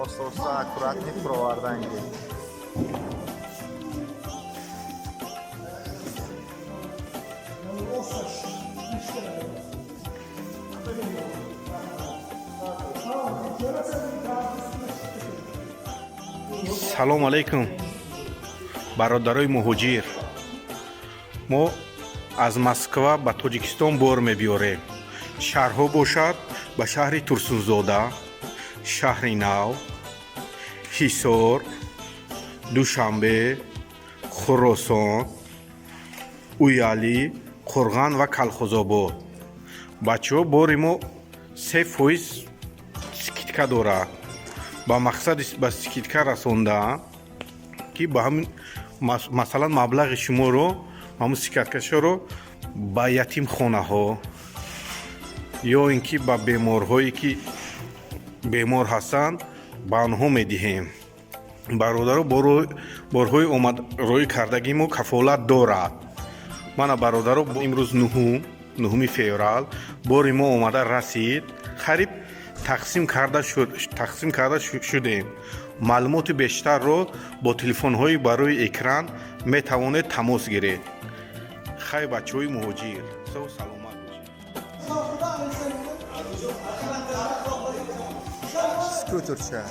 Оста оста, аккуратный фуровардан гирем. Салом алейкум, бародарои муҳоҷир! Мо аз Москва ба Тоҷикистон бор мебиёрем. Шаҳрҳо бошад, ба шаҳри Турсунзода, Шаҳри Нав, Ҳисор, Душанбе, Хуросон, Уялӣ, Қурған ва Калхозобод. Бачаҳо, бори мо 3% скидка дорад. Ба мақсади ба скидка расондаам, ки ба ҳамин, масалан, маблағи шуморо, ҳамун скидкашоро ба ятимхонаҳо ё ин ки ба беморҳое, ки бемор ҳастанд, ба онҳо медиҳем. Бародаро, борҳои омад роӣ кардагии мо кафолат дорад. Мана, бародаро, имрӯз 9-уми феврал бори мо омада расид. Қариб тақсим карда шудем. Маълумоти бештарро бо телефонҳои барои экран метавонед тамос гиред. Хай, бачаҳои муҳоҷир, саву саломат бошед. Скутерча.